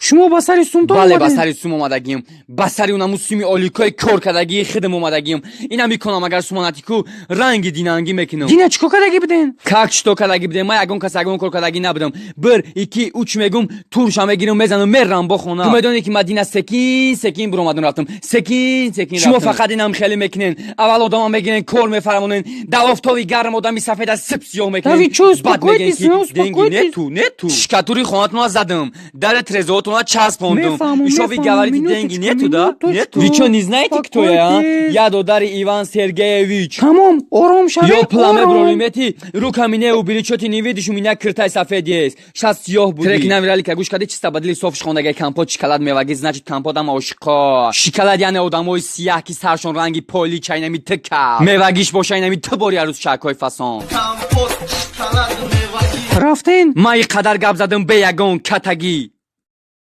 Шумо ба сари сумтон Бале, ба омадед? сари сум омадагим, ба сари унаму суми оликои кор кардагии хидм омадагим. Ина мекунам, агар суманатику ранги динангӣ мекунам. Дина чӣ кор кардагӣ буден? Как что кардагӣ будем? Ман ягон кас ягон кор кардагӣ набудам. Бир, ики, уч мегум, турша мегирам, мезанам, мерам бо хона. Ту медонӣ, ки ман дина секин секин буромадам, рафтам, секин секин. Шумо фақат инам хеле мекунен: аввал одама мегирен, кор мефармонен, дар офтоби гарм одами сафеда сип сиёҳ мекунен. Да вы чё, Баъд мегӯен, ки успокойтесь, ну, деньги успокойтесь. нету, нету. Штукатури хонатона задам, дари трезоатона часпондум. Мефаҳмам, Ишо вы мефаҳмам, говорите, деньги минуточку, нету, да? минуточку. Нету. Вы чё, не знаете, кто я, а? Успокойтесь. Я додари Иван Сергеевич. Тамом, ором шавед. Ё пламе ором. Бронимети, руками не убери, чё ты не видишь, у меня киртай сафед есть. Щас сиёҳ буди. Треки навирали ка гӯш кади, чиста бадили соф шхондаги компот, шоколад, меваги, значит, компот ама ошиқо. Шоколад яъне одамои сияҳ, ки саршон ранги поли чайнами тика. Мевагиш боша инами ту бори арӯз чакҳои фасон. Рафтен. Ман и қадар гап задам бе ягон катагӣ.